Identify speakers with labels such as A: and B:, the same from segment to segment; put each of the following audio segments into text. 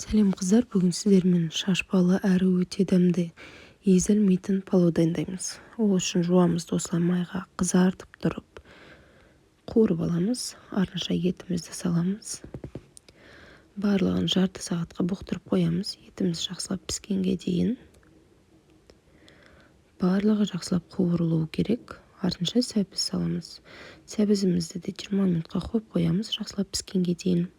A: Сәлем, қыздар! Бүгін сіздермен шашпалы әрі өте дәмді, езілмейтін палау дайындаймыз. Ол үшін жуамызды осылай майға қызартып тұрып қуырып аламыз. Артынша етімізді саламыз. Барлығын жарты сағатқа бұқтырып қоямыз, етіміз жақсылап піскенге дейін. Барлығы жақсылап қуырылуы керек. Артынша сәбіз саламыз. Сәбізімізді де 20 минутқа қойып қоямыз, жақсылап піскенге дейін.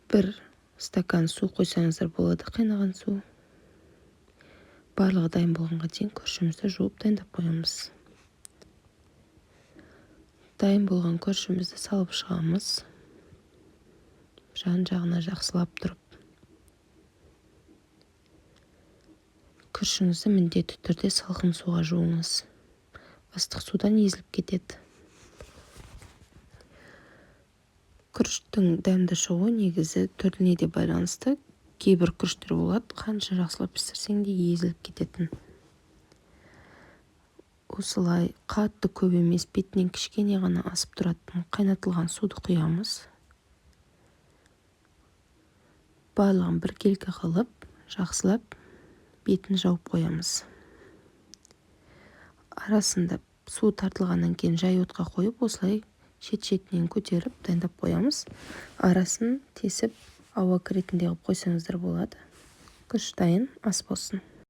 A: 1 стакан су құйсаңыздар болады, қайнаған су. Барлығы дайын болғанға дейін күрішімізді жуып, дайындап қоямыз. Дайын болған күрішімізді салып шығамыз жан жағына жақсылап тұрып. Күрішіңізді міндетті түрде салқын суға жуыңыз, ыстық судан езіліп кетеді. Күріштің дәмді шығуы негізі түріне де байланысты. Кейбір күріштер болады, қанша жақсылап пісірсең де езіліп кететін. Осылай қатты көп емес, бетінен кішкене ғана асып тұратын қайнатылған суды құямыз. Барлығын біркелкі қылып, жақсылап бетін жауып қоямыз. Арасында су тартылғаннан кейін жай отқа қойып, осылай шет-шетінен көтеріп дайындап қоямыз. Арасын тесіп, ауа кіретіндей қылып қойсаңыздар болады. Күріш дайын, ас болсын!